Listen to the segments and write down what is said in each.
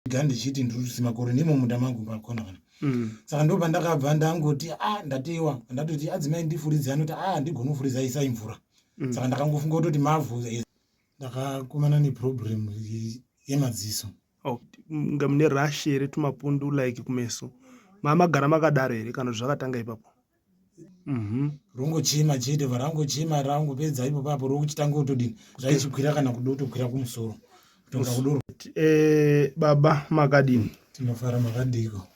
Ndichiti ndiri kusima koroni imo munda mangu pakona kana. Saka ndo pandakabva ndangoti a ah, ndatewa ndatoti adzimai ndifuridze, anoti a ah, handigoni kufuridza, isai mvura. Saka ndakangofunga kutoti mavhu. Ndakakumana neproblem yemadziso. Oh, nga mune rash here, tumapundu like kumeso? Mamagara makadaro here kana zvakatanga ipapo? Rongochema chete, varangochema, rangopedza ipo papo rokuchitanga kutodini, zvaichikwira kana kuda kutokwira kumusoro, kutonga kudoro. Baba, makadini? Tinofara, makadiko?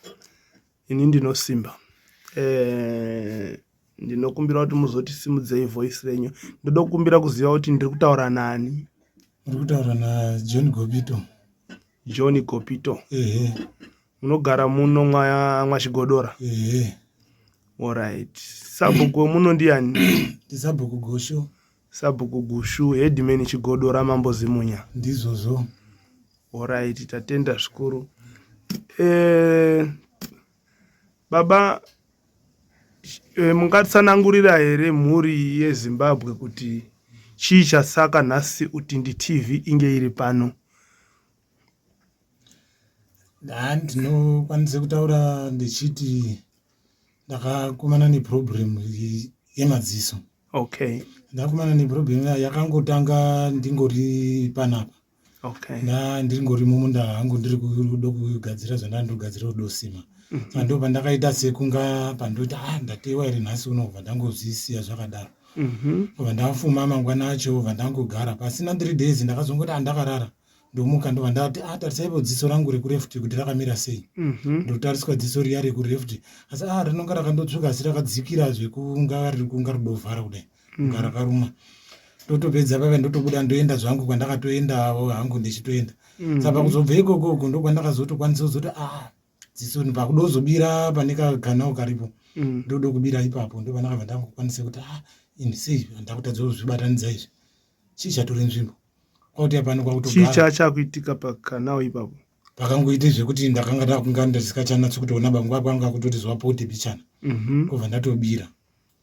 Ini ndinosimba. Ndinokumbira kuti muzotisimudzei voice renyu. Ndoda kukumbira kuziva kuti ndiri kutaura nani? Muri kutaura naJohn Gopito. John Gopito? Ehe. Munogara muno mwaChigodora? Ehe. Alright, sabhuku wemuno ndiani? Ndisabhuku Gushu. Sabhuku Gushu, headman Chigodora, Mambo Zimunya? Ndizvozvo. Alright, tatenda zvikuru. Baba, mungatsanangurira here mhuri yeZimbabwe kuti chii chasaka nhasi Utindi TV inge iri pano? Ha, ndinokwanisa kutaura ndichiti ndakakumana neproblem yemadziso. Ndakumana neproblem yakangotanga ndingori panapa. Nda ndingori mumunda hangu, ndiri kuda kugadzira zvandanga ndiri kugadzira, kudosima. Saka ndo pandakaita sekunga pandoti, ah, ndatewa here nhasi uno? Kubva ndangozvisiya zvakadaro. Kubva ndafuma mangwana acho, bva ndangogara pasina 3 days, ndakazongoti andakarara, ndomuka, ndobva ndati, ah, tarisaipo dziso rangu rekuleft kuti rakamira sei. Ndotariswa dziso riya rekuleft, asi ah, rinonga rakandotsvuka, asi rakadzikira zvekunga riri kunga ridovhara kudai, kunga rakaruma. Ndotopedza papa, ndotobuda, ndoenda zvangu kwandakatoendawo hangu, ndichitoenda. Saka pakuzobva ikokoko ndokwandakazotokwanisa kuzoti, ah, dziso pakudozobira pane kakanao karipo. Ndodo kubira ipapo, ndopandakabva ndangokwanisa kuti, ah, ini sei ndakutadza kuzvibatanidza izvi? Chii chatori nzvimbo kwakuti apano Chii kwakutogara? Chachakuitika pakanao ipapo? Pakangoite zvekuti ndakanga ndakunga ndisikachanatsi kutoona bangu kwanga kutoti zuva pote pichana. Kubva ndatobira.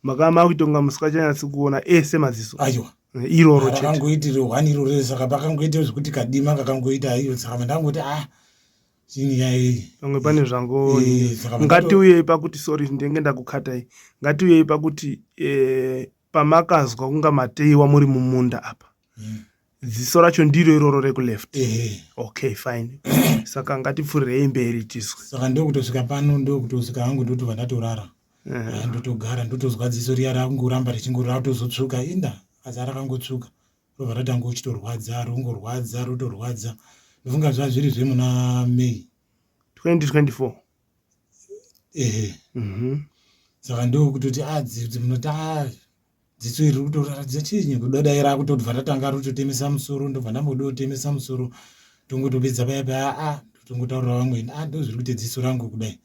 Makama kuitonga musikachanyatsi kuona ese maziso? Aiwa. Iroro chete? Rakangoitire one iroro. Saka pakangoite zvekuti kadima kakangoita iyo, saka ndangoti, ah, chini yai. Pamwe pane zvango. Saka Ngatiuyei pakuti, sorry, ndenge ndakukatai, ngatiuyei pakuti pamakazwa kunga mateiwa muri mumunda apa, dziso racho ndiro iroro rekuleft? Ehe. Okay, fine, saka ngatipfurirei mberi tiswe. Saka ndokutosvika pano, ndokutosvika hangu, ndotobva ndatorara. Ah, ndotogara, ndotozwa dziso riya rakungoramba richingori ratozotsvuka inda, asi rakangotsvuka, robva ratanga uchitorwadza, rongorwadza, rotorwadza. Ndofunga zva zviri zvemuna May. 2024? Ehe. Saka ndokutoti, ah, munoti, ah, dziso iri rikutoratidza chinyi kudadai, rakutobva ratanga rototemesa musoro. Ndobva ndambodotemesa musoro, tongotopedza paya paya, ah, ndotongotaurira vamweni, ah, ndo zviri kuite dziso rangu kudai.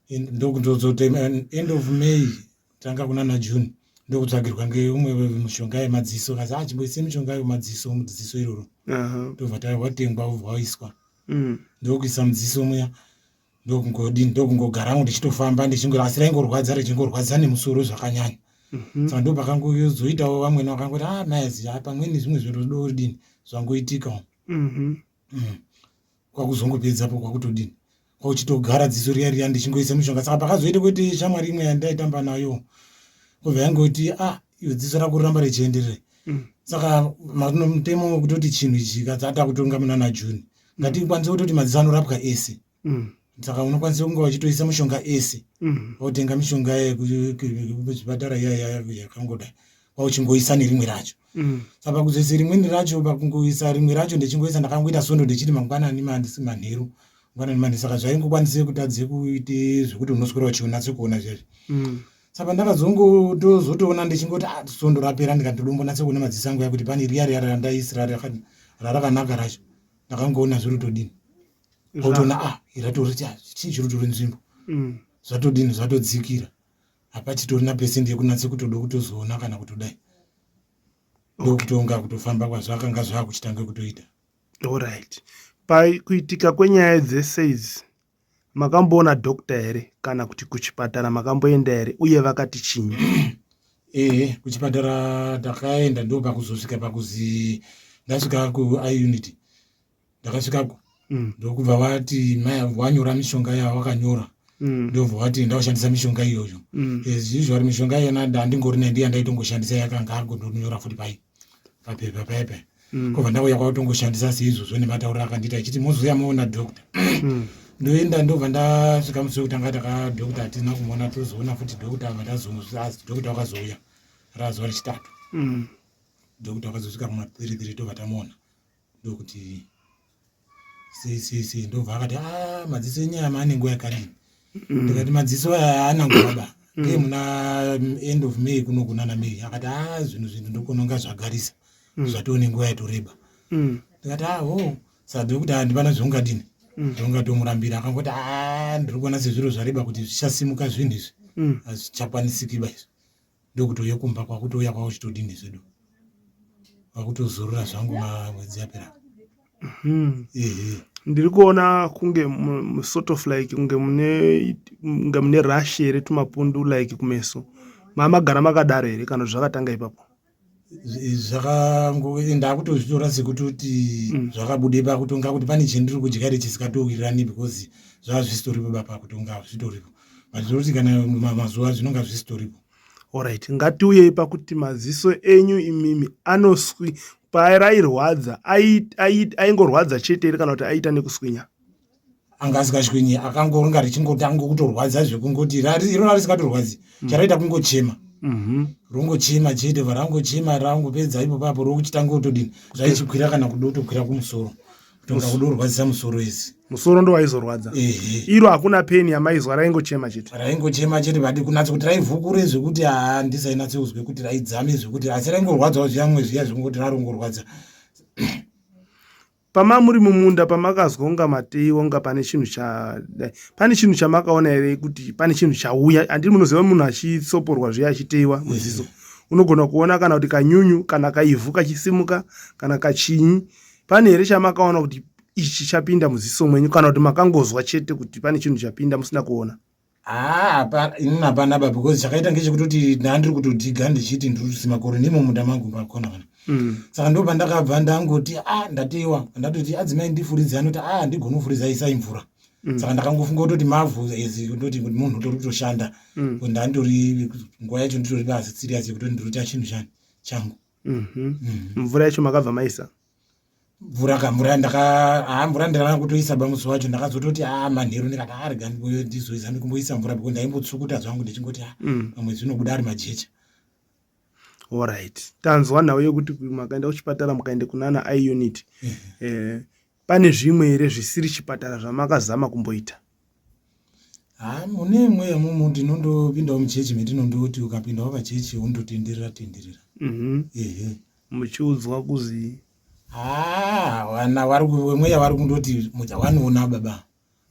Ndokutozotema end of May, tanga kunana June, ndokutsvagirwa ngeumwe mishonga yemadziso, kazi, ah, chimboise mishonga yemadziso mudziso iroro. Ndobva watengwa, wobva waiswa. Ndokuisa mudziso muya, ndokungodini, ndokungogara ndichitofamba ndichingo, asi raingorwadza, richingorwadza nemusoro zvakanyanya. Saka ndo pakangozoitawo vamweni vakangoti, ah, mazi, ah, pamweni zvimwe zviro zvodini zvangoitikawo. Kwakuzongopedzapo kwakutodini, kwakuchitogara dziso riya riya ndichingoisa mishonga. Saka pakazoita kuti shamwari imwe yandaitamba nayo kubva yangoti, ah, iwe, dziso rako riramba richienderera. Saka mutemo wekutoti chinhu ichi kadzata kutonga munana June, ngatikwanise kutoti madziso anorapwa ese. Saka unokwanisa kunge wachitoisa mishonga ese. Wotenga mishonga yekuzvipatara iya yakangodai, wauchingoisa nerimwe racho. Saka pakuzoisa rimweni racho, pakungoisa rimwe racho, ndichingoisa, ndakangoita sondo ndichiti mangwanani, mandisi manheru, mangwanani, manheru. Saka zvaingokwanise kutadze kuite zvekuti unoswera uchionatse kuona zvezvi. Saka ndakazongotozotoona ndichingoti, ah, sondo rapera, ndikatodombonatse kuona madziso angu yakuti pane riya riya randaisira rarakanaka racho, ndakangoona zviri todini, otoona, ah, ratori chii chiri tori nzvimbo. Zvatodini, zvatodzikira, hapachitorina pesendi yekunatse kutoda kutozoona kana kutodai. Ndokutonga kutofamba kwazvakanga zvakuchitanga kutoita. Alright, pakuitika kwenyaya dzese idzi, makamboona doctor here, kana kuti kuchipatara makamboenda here, uye vakati chinyi? Ehe, kuchipatara takaenda. Ndo pakuzosvika pakuzi ndasvika kueye unit, ndakasvikako. Ndokubva vati mai wanyora mishonga yawakanyora. Ndobva vati ndakushandisa mishonga iyoyo. As usual mishonga iyona ndandingori nayo, ndiya ndaitongoshandisa yakanga agondonyora futi pai papepa paipa. Kobva ndauya kwakutongoshandisa seizvozvo nematauriro akandiita achiti mozouya moona doctor. Ndoenda, ndobva ndasvika musi wekutanga taka doctor hatina kumuona, tozoona futi doctor abva doctor wakazouya razuva rechitatu. Doctor wakazosvika kuma 3 tobva tamuona, ndokuti sei sei sei, ndobva akati, "A, madziso enyama ane nguva yakadini?" Ndikati, "Madziso aya haana nguva ba, ngee muna end of May kuno kunana May." Akati, "A, zvinhu ndokunonga zvagarisa, zvatione nguva yatoreba." Ndikati, "A, ho." Saka ndokuti handipana zvaungadini, zvaungatomurambira. Akangoti, "A, ndiri kuona sezviro zvareba kuti zvichasimuka zvinhu izvi, hazvichakwanisiki ba izvi." Ndokutouya kumba, kwakutouya kwakuchitodini zvedu, kwakutozorora zvangu mamwedzi yapera. Ehe. Ndiri kuona kunge sort of like kunge mune rash here, tumapundu like kumeso. Mamagara makadaro here kana kuti zvakatanga ipapo? Zvakango ndakutozvitora sekutoti zvakabude pakutonga kuti pane chendiri kudya here chisikatowirirani, because zvava zvisitoripo ba pakutonga zvitoripo, but zvinoti kana mazuva zvinonga zvisitoripo. Alright, ngatiuyei pakuti maziso enyu imimi anoswi parairwadza, aingorwadza chete here kana kuti aita nekuswinya? Anga asikashwinyi, akangoringa richingotanga kutorwadza zvekungoti iro risikatorwadzi, charaita kungochema, rongochema chete, bva rangochema, rangopedza ipo papo rokuchitanga kutodini, zvaichikwira kana kuda kutokwira kumusoro, kutonga kuda kurwadzisa musoro izi. Musoro ndo waizorwadza? Ehe. Iro hakuna pain yamaizwa, raingochema chete? Raingochema chete, but kunatsa kuti raivhukure zvekuti haa, ndisainatse kuzwe kuti raidzame zvekuti, asi raingorwadzawo zviyamwe zviya zvekungoti rarongorwadza. Pama muri mumunda, pamakazwa kunga mateiwa, kunga pane chinhu chadai, pane chinhu chamakaona here kuti pane chinhu chauya? Handiri munoziva munhu achitsoporwa zviya, achiteiwa muziso, unogona kuona kana kuti kanyunyu kana kaivhu kachisimuka kana kachinyi. Pane here chamakaona kuti ichi chapinda muziso mwenyu, kana kuti makangozwa chete kuti pane chinhu chapinda musina kuona? Haa, inini hapana ba, because chakaita ngechekutoti ndandiri kutodhiga ndichiti ndiri kusima koroni imo munda mangu pakona kana. Saka ndo pandakabva ndangoti, a, ndateiwa, ndatoti, "Adzimai, ndifuridze." Anoti, "A, handigoni kufuridza, isai mvura." Saka ndakangofunga kutoti mavhu ezi, kutoti munhu utori kutoshanda. Ndandori nguva yacho nditori basi serious yekutoti ndiri kuita chinhu chani changu. Mvura yacho makabva maisa? Mvura ka, mvura ndaka, ha, mvura ndakana kutoisa bamusi wacho. Ndakazototi, a, manheru ndikati, a, rega ndizoizame kumboisa mvura, because ndaimbotsukuta zvangu ndichingoti, a, pamwe zvinobuda ari majecha. Alright, tanzwa nhau yekuti makaenda kuchipatara, mukaende kunana eye unit. Pane zvimwe here zvisiri chipatara zvamakazama kumboita? Ha, mune imwe yemumu ndinondopindawo muchechi metinondoti ukapindawo pachechi undotenderera tenderera. Ehe. Muchiudzwa kuzi? Ha, vana vari wemweya vari kundoti mudza wanoona baba,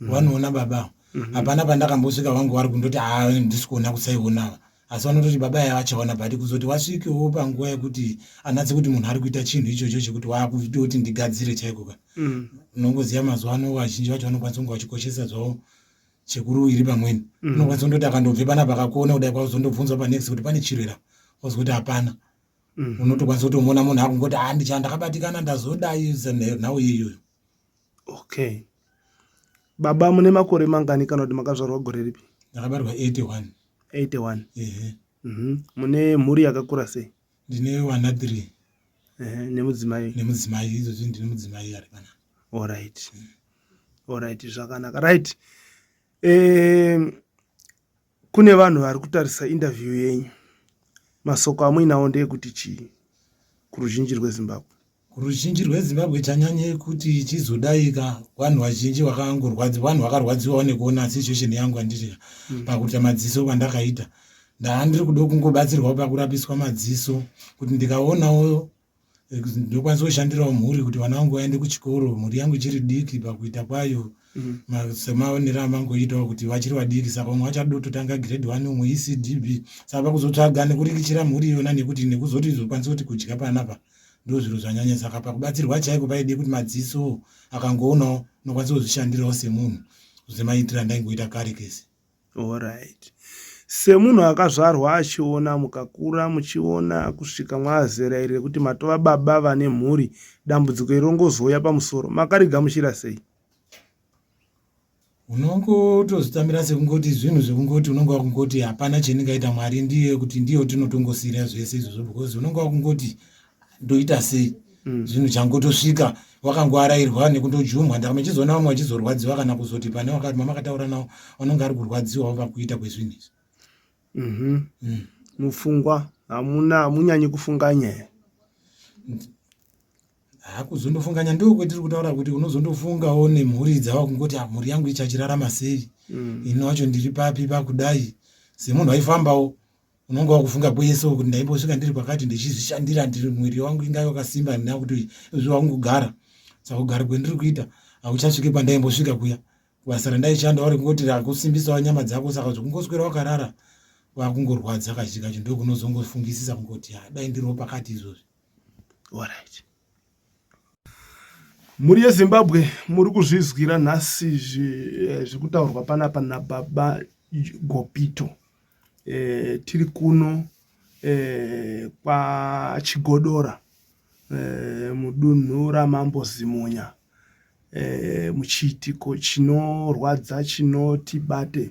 wanoona baba. Hapana pandakambosvika vangu vari kundoti, "Ha, ndisi kuona kusaiona," asi vanototi baba aya vachaona, but kuzoti wasvikewo panguva yekuti anatse kuti munhu ari kuita chinhu ichocho chekuti waakutoti ndigadzire chaiko ka. Unongoziva mazuva ano vazhinji vacho vanokwanisa kunge vachikoshesa zvavo chekuru iri pamweni. Unokwanisa kundoti akandobve panapa akakuona kudai, kwazondobvunzwa panext kuti pane chiro here, wazwa kuti hapana. Unotokwanisa kutomuona munhu akungoti, "A, ndicha ndakabatikana, ndazodai," nhau iyoyo. Okay, baba, mune makore mangani kana kuti makazvarwa gore ripi? Ndakabarwa 81. 81? Ehe. Mune mhuri yakakura sei? Ndine vana 3. Ehe, nemudzimai? Nemudzimai, izvozvi ndine mudzimai ari panapa. Alright, zvakanaka. Right, kune vanhu vari kutarisa interview yenyu, masoko amuinawo ndeyekuti chii kuruzhinji rweZimbabwe? Kuruzhinji rweZimbabwe, chanyanye kuti chizodaika, vanhu vazhinji vakangorwadzi, vanhu vakarwadziwawo nekuona situation yangu, handiti, pakuita madziso kwandakaita. Ndaandiri kuda kungobatsirwawo pakurapiswa madziso kuti ndikaonawo ndokwanisa kushandirawo mhuri, kuti vana vangu vaende kuchikoro. Mhuri yangu ichiri diki pakuita kwayo, semaonero amangoitawo kuti vachiri vadiki, saka umwe vachada kutotanga grade 1, umwe ECDB. Saka pakuzotsvaga nekurikichira mhuri iyona nekuti nekuzoti izokwanisa kuti kudya panapa, ndo zviro zvanyanya. Saka pakubatsirwa chaiko paide kuti madziso akangoonawo unokwanisa kuzvishandirawo semunhu, semaitiro andaingoita kare kese. Alright, semunhu akazvarwa achiona, mukakura muchiona kusvika mwazera iri rekuti matova baba vane mhuri, dambudziko iri rongozouya pamusoro, makarigamuchira sei? Unongotozvitambira sekungoti zvinhu zvekungoti unonge wakungoti hapana chendingaita, Mwari ndiye kuti ndiye tinotongosiyira zvese izvozvo, because unonge wakungoti ndoita sei. Zvinhu changotosvika wakangoarairwa nekundojumwa. Ndakame chizoona vamwe vachizorwadziwa kana kuzoti pane wakati mamakataura navo vanonge ari kurwadziwawo pakuita kwezvinhu izvi. Mupfungwa hamuna, hamunyanyi kufunganya here? Hakuzondofunganya ndo kwetiri kutaura kuti unozondofungawo nemhuri dzava kungoti, "Ah, mhuri yangu ichachirarama sei? Ini wacho ndiri papi pakudai?" Semunhu aifambawo, unonge wakufunga kwese kuti ndaimbosvika ndiri kwakati, ndichizvishandira, ndiri mwiri wangu inga wakasimba, ndina kuti izvi wakungogara. Saka kugara kwendiri kuita hakuchasviki pandaimbosvika kuya. Basa randaishanda wari kungoti rakusimbisawo nyama dzako, saka zvekungoswera wakarara wakungorwadza kazhinji kacho. Ndokunozongofungisisa kungoti, "Ah, dai ndiriwo pakati izvozvi." Alright. Mhuri yeZimbabwe, muri kuzvizwira nhasi zviri kutaurwa panapa nababa Gopito. Tiri kuno kwaChigodora mudunhu raMambo Zimunya, muchiitiko chinorwadza chinotibate,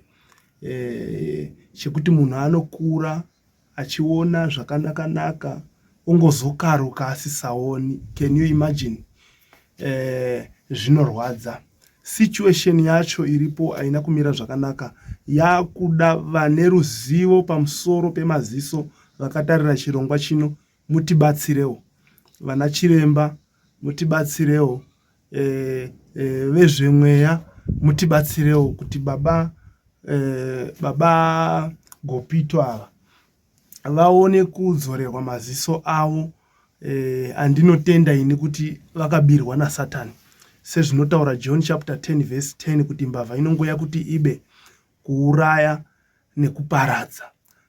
chekuti munhu anokura achiona zvakanaka naka, ongozokaruka asisaoni. Can you imagine? Zvinorwadza. Situation yacho iripo haina kumira zvakanaka, yakuda vane ruzivo pamusoro pemaziso vakatarira chirongwa chino, mutibatsirewo. Vana chiremba, mutibatsirewo. Vezvemweya, mutibatsirewo kuti baba Gopito ava vaone kudzorerwa maziso avo, andinotenda ini kuti vakabirwa naSatani, sezvinotaura John chapter 10 verse 10 kuti mbavha inongoya kuti ibe, kuuraya nekuparadza.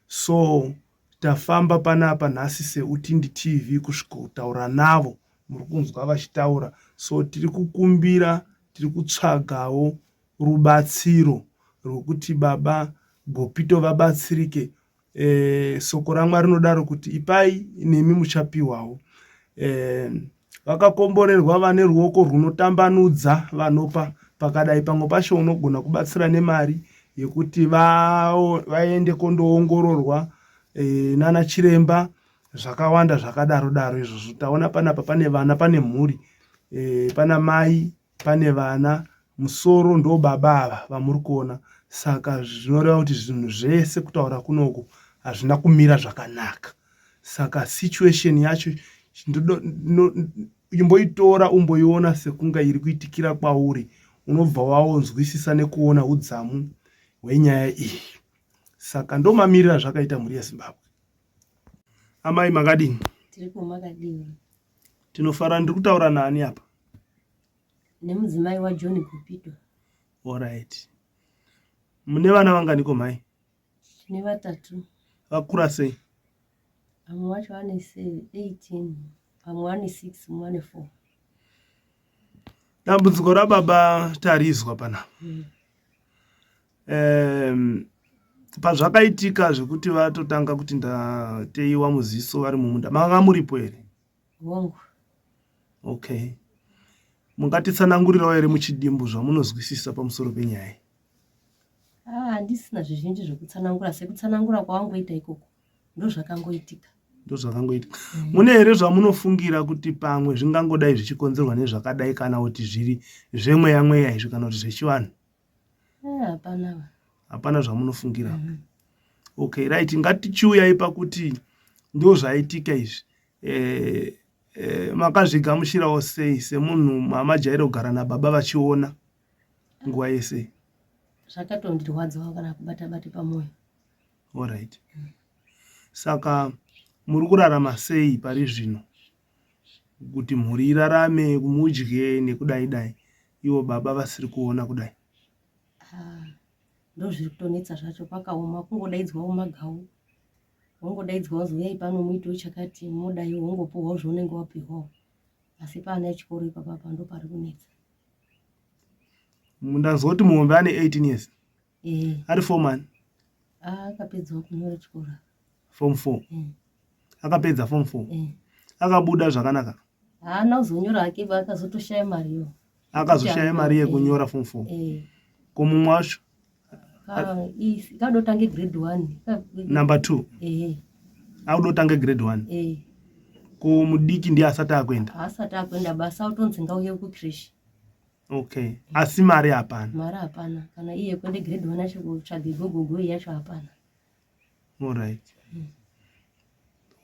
So tafamba panapa nhasi seUtindi TV kusvikotaura navo, muri kunzwa vachitaura. So tiri kukumbira, tiri kutsvagawo rubatsiro rwekuti baba Gopito vabatsirike. Soko raMwari rinodaro kuti ipai nemi muchapiwawo. Vakakomborerwa vane ruoko runotambanudza vanopa pakadai. Pamwe pacho unogona kubatsira nemari yekuti vaende kondoongororwa nana chiremba, zvakawanda zvakadaro daro izvozvo. Taona panapa pane vana, pane mhuri, pana mai, pane vana, musoro ndo baba ava vamuri kuona. Saka zvinoreva kuti zvinhu zvese kutaura kunoku hazvina kumira zvakanaka. Saka situation yacho imboitora, umboiona sekunga iri kuitikira kwauri, unobva waonzwisisa nekuona udzamu hwenyaya iyi. Saka ndomamirira zvakaita mhuri yeZimbabwe. Amai, makadini? Tiripo, makadini? Tinofara. Ndiri kutaura nani apa? Nemudzimai waJohn Gopito. Alright, mune vana vanganiko, mhai? Tine vatatu. Vakura sei? Vamwe vacho vane 18, vamwe vane 6, mumwe vane 4. Dambudziko rababa tarizwa panapa. Pazvakaitika zvekuti vatotanga kuti ndateiwa muziso vari mumunda, manga muripo here? Hongu. Okay, mungatitsanangurirawo here muchidimbu zvamunozwisisa pamusoro penyaya iyi? Ah, handisina zvizhinji zvekutsanangura. Sekutsanangura kwawangoita ikoko, ndozvakangoitika. Ndozvakangoitika. Mune here zvamunofungira kuti pamwe zvingangodai zvichikonzerwa nezvakadai, kana kuti zviri zvemweya mweya izvi, kana kuti zvechivanhu? Ah, hapana. Hapana zvamunofungira. Okay, right, ngatichiuyai pakuti ndo zvaitika izvi. Makazvigamuchirawo sei semunhu mamajaira kugara nababa vachiona nguva yese? Zvakatondirwadzawo kana kubata bata pamwoyo. Alright, saka muri kurarama sei pari zvino kuti mhuri irarame, mudye nekudai dai, ivo baba vasiri kuona kudai? Ah, ndozviri kutonetsa zvacho. Pakaoma, kungodaidzwawo magau, wongodaidzwa wazi uyai pano muitewo chakati, modai, wongopuhwawo zvaunenge wapihwawo. Asi paana echikoro ipapapa ndo pari kunetsa. Ndanzwa kuti muhombe ane 18 years. Eh. Ari form one? Akapedzawo kunyora chikoro. Form 4? Akapedza form 4? Eh. Akabuda zvakanaka? Haana kuzonyora hake, akazotoshaya mariyo. Akazoshaya mari yekunyora form 4? Eh. Ko mumwe wacho? Kadotange grade 1. Number 2. Eh. Akudotange grade 1. Eh. Ko mudiki ndiye asati akuenda? Asati akuenda basa utonzi ngauye ku creche. Okay. Asi mari hapana. Mari hapana. Kana iye kuende grade 1 acho kutsvaga gogogo yacho hapana. Alright.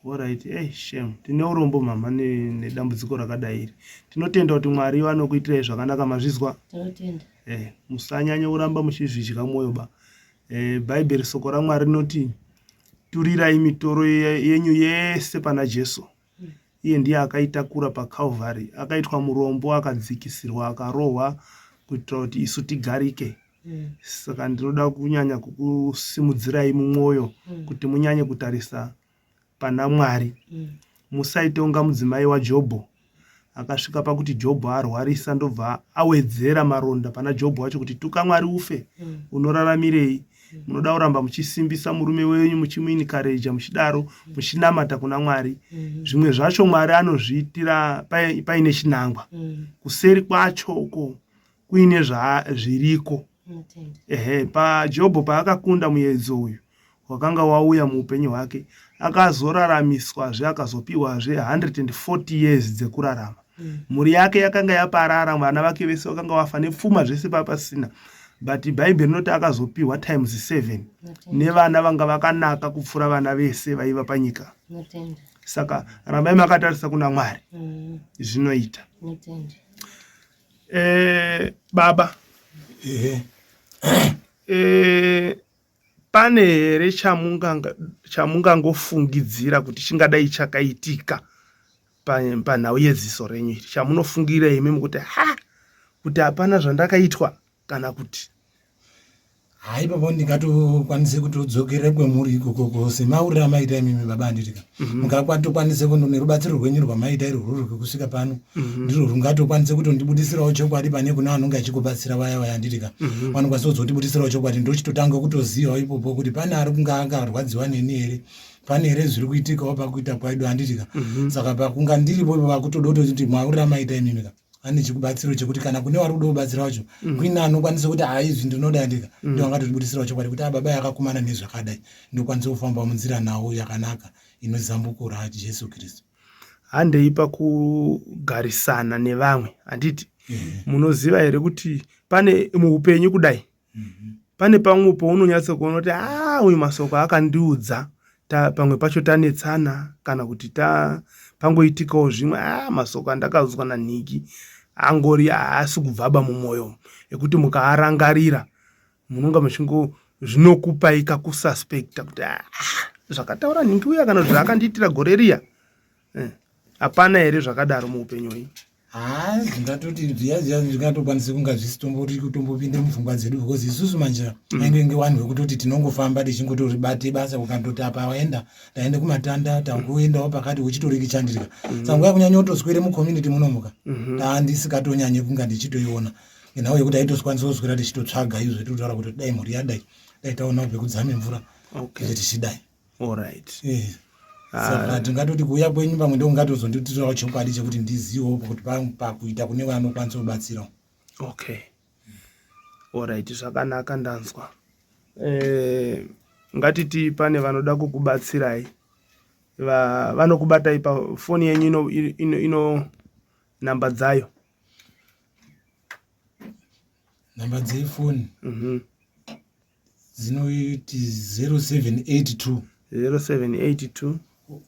Alright. Hey, shame. Tine urombo mama nedambudziko rakadai iri. Tinotenda kuti Mwari vanokuitirai zvakanaka mazvizwa. Tinotenda. Eh, musanyanya kuramba muchizvidya mwoyo ba. Eh, Bhaibheri soko raMwari rinoti turirai mitoro yenyu yese pana Jesu. Iye ndiye akaitakura paCalvary, akaitwa murombo, akadzikisirwa, akarohwa kuitira kuti isu tigarike. Saka ndinoda kunyanya kukusimudzirai mumwoyo kuti munyanye kutarisa pana Mwari. Musaite kunga mudzimai waJobho akasvika pakuti Jobho arwarisa ndobva awedzera maronda pana Jobho wacho kuti tuka Mwari ufe unoraramirei munoda kuramba muchisimbisa murume wenyu muchimuinikareja muchidaro muchinamata kuna Mwari zvimwe zvacho Mwari anozviitira paine chinangwa kuseri kwacho uko kuine zviriko ehe paJobho paakakunda muedzo uyu wakanga wauya muupenyu hwake akazoraramiswazve akazopiwazve 140 years dzekurarama mhuri yake yakanga yaparara vana vake vese vakanga vafa nepfuma zvese papasina but bhaibheri rinoti akazopiwa times 7 nevana vanga vakanaka kupfuura vana vese vaiva panyika saka rambai makatarisa kuna Mwari zvinoita baba pane here chamungangofungidzira kuti chingadai chakaitika panhau yeziso renyu iri chamunofungira imi kuti ha kuti hapana zvandakaitwa kana kuti Hai ipapo ndingatokwanise kutodzokera kwemuri ikokoko semauriro amaita imimi baba handitika mungakatokwanise kundo nerubatsiro rwenyu rwamaita irworwo rwekusvika pano ndirwo rungatokwanise kutondibudisirawo chokwadi pane kuna vanonge achikubatsira vaya vaya handitika vanokwanisa kuzondibudisirawo chokwadi ndochitotanga kutozivawo ipopo kuti pane ari kunge angarwadziwa neni here pane here zviri kuitikawo pakuita kwaidu handitika saka pakunga ndiripo ipo vakutoda kutoti mauriro amaita imimi ka ane chikubatsiro chekuti kana kune wari kuda kubatsira wacho kuine anokwanisa kuti haa izvi ndinoda ndika ndio angatotibudisirawo chokwadi kuti ababa yakakumana nezvakadai ndokwanisa kufamba munzira nawo yakanaka inozambuko raJesu Kristu. Handei pakugarisana nevamwe handiti munoziva here kuti pane muupenyu kudai pane pamwe paunonyatsa kuona kuti haa uyu masoko akandiudza pamwe pacho tanetsana kana kuti pangoitikawo zvimwe haa masoko andakaudzwa nanhiki angori haasi kubvaba mumwoyo ekuti mukaarangarira munonga muchingo zvinokupai kakususpecta kuti haa zvakataura nhingi uya kana kuti zvaakandiitira gore riya hapana here zvakadaro muupenyu hwenyu? Haa ndingatoti zviya zviya zvingatokwanisa kunga zvisitombori kutombopinde mupfungwa dzedu because isusu manje ainenge vanhu vekutoti tinongofamba tichingotori bate basa ukandoti apa waenda taende kumatanda takuendawo pakati uchitorikichandirika saka nguva yekunyanya kutoswere mucommunity munomuka taandisikatonyanye kunga ndichitoiona nenhau yekuti aitoswanisa kuswera tichitotsvaga izvo tinotaura kuti dai mhuri yadai dai taonawo pekudzame mvura tichidai. Alright. Saka tingatoti kuuya kwenyu pamwe ndokungatozonditirawo chokwadi chekuti ndizivewo kuti pakuita kune vanokwanisa kubatsirawo. Okay. Alright, zvakanaka ndanzwa. Ngatiti pane vanoda kukubatsirai. Vanokubatai pafoni yenyu ino, ino, ino namba dzayo. Namba dzefoni. Dzinoti 0782 0782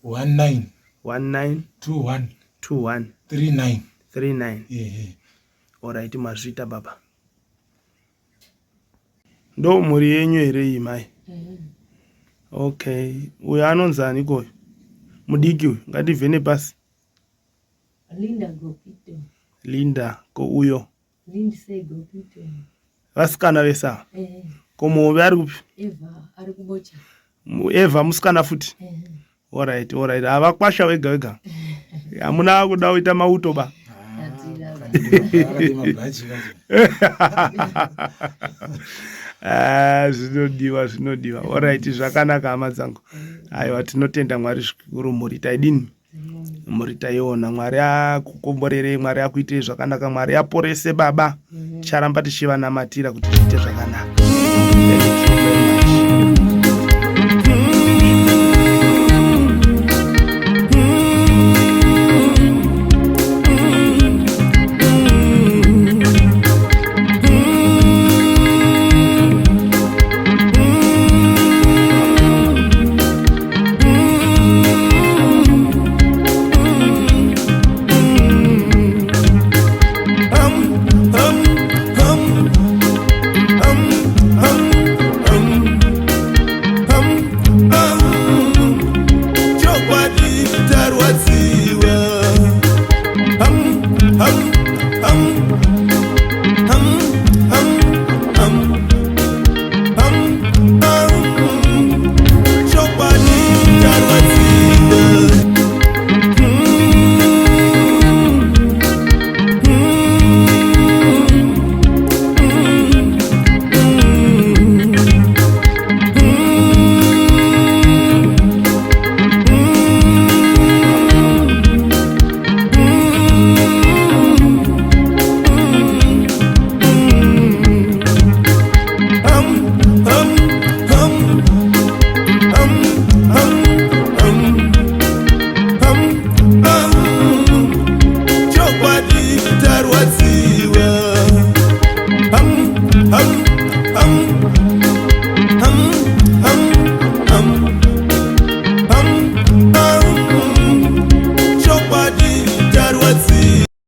19 19 21 21 39 39. Ehe. Alright, mazvita baba. Ndo mhuri yenyu here iyi mai? Okay, uyo anonzi ani koyo? Mudiki uyu, ngatibve nepasi. Linda Gopito. Linda, ko uyo? Lindsay Gopito. Vasikana vese ava? Ko muhove ari kupi? Eva ari kubocha. Eva musikana futi? Alright, alright. Havakwasha wega wega. Hamuna kuda kuita mauto ba. Zvinodiwa, zvinodiwa. Alright, zvakanaka hama dzangu. Aiwa, tinotenda Mwari zvikuru mhuri taidini? Mhuri taiona. Mwari akukomborerei, Mwari akuitei zvakanaka, Mwari aporese baba. Ticharamba tichivanamatira kuti zviite zvakanaka. Thank you very much.